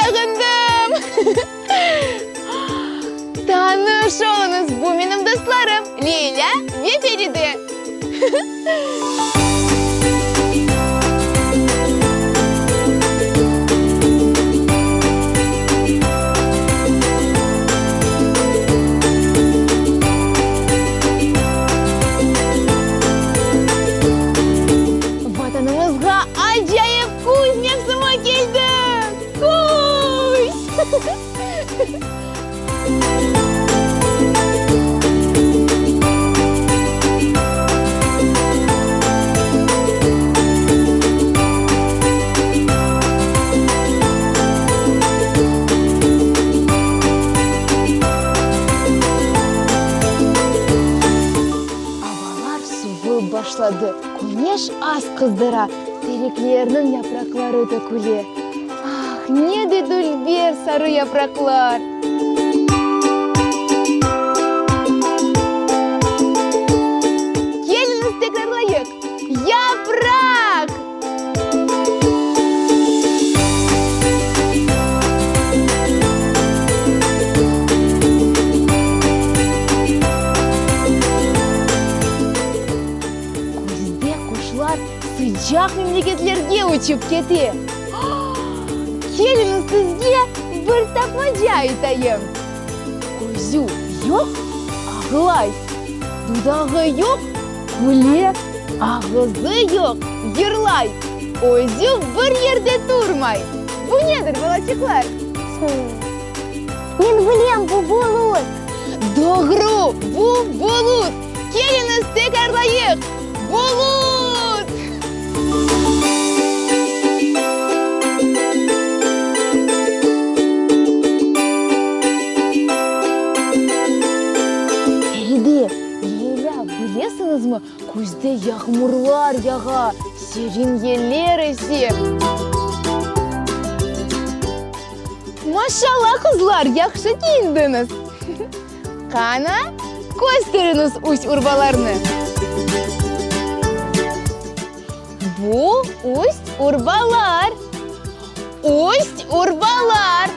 sağındım! Tanış oluñız, bu menim dostlarım, Leylâ ve Feride. Vatanımızğa acayip küz mevsimi keldi! Küz! Avalar suvıp başladı, küneş az qızdıra, tereklerniñ yapraqları töküle. Ah, ne de dülber sarı yapraqlar! Keliñiz tekrarlayıq, Yapraq! Küzde quşlar sıcaq memleketlerge uçıp kete. Keliñiz sizge bir tapmaca aytayım. Közü yoq, ağlay, dudağı yoq, küle, ağızı yoq, yırlay, özü bir yerde turmay. Bu nedir, balaçıqlar? Men bilem, bu bulut. Doğru, bu bulut. Keliñiz tekrarlayıq, bulut! Feride, Leylâ, bilesiñizmi, küzde yağmurlar yağa, serin yeller ese. Maşallah, qızlar, yahşı kiyindiñiz! Qana, kösteriñiz üst urbalarnı! Bu üst urbalar. Üst urbalar.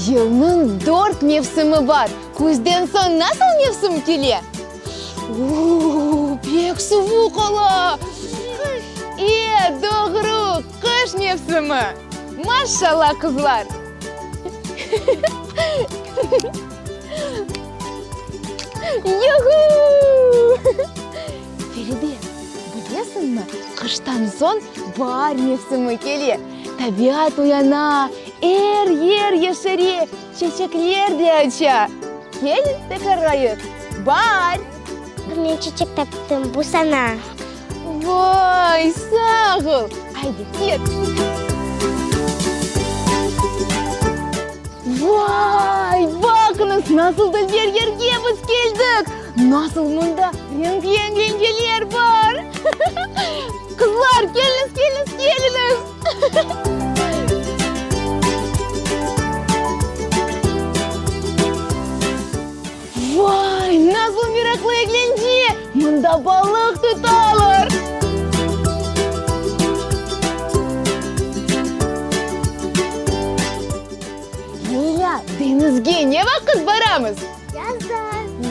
Yılnıñ dört mevsimi bar. Küzden soñ nasıl mevsim kele? U-u-u, pek suvuq ola! Qış! E, doğru, qış mevsimi! Maşallah, qızlar! Yuhu! Feride, bilesiñmi, qıştan soñ baar mevsimi kele. Tabiat uyana, er yer yeşere, çeçekler de aça. Kel, tekrarlayıq, Baar! Men çeçek taptım, bu saña. Vay, sağ ol! Aydı, ket! Vay, baqıñız, nasıl da bir yerge biz keldik! Nasıl mında renkli rengeler bar! Qızlar, keliñiz, keliñiz, keliñiz! Vay, nasıl meraqlı eglence! Mında balıq tutalar! Leyla, deñizge ne vaqıt baramız? Yazda.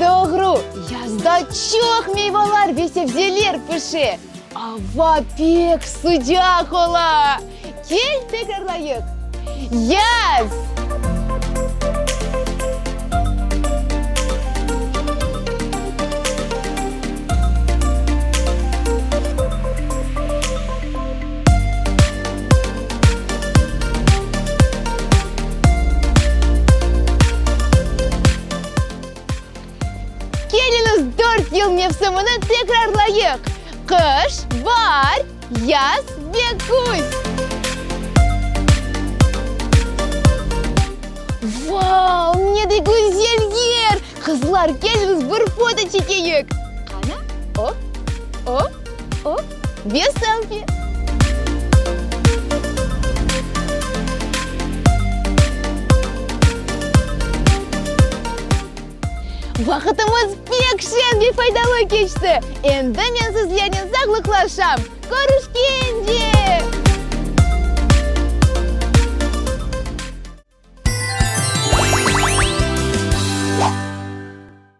Doğru, yazda çoq meyvalar ve sebzeler pişe. Ava pek sıcaq ola. Kel, tekrarlayıq. Yaz! Keliñiz, dört yıl mevsimini tekrarlayıq, qış, baar, yaz ve küz. Vau, ne de güzel yer! Qızlar, keliñiz, bir foto çekeyik. Qana, op, op, op, ve selfi. Vaqıtımız pek şeñ ve faydalı keçti. Endi men sizlernen sağlıqlaşam. Körüşkence!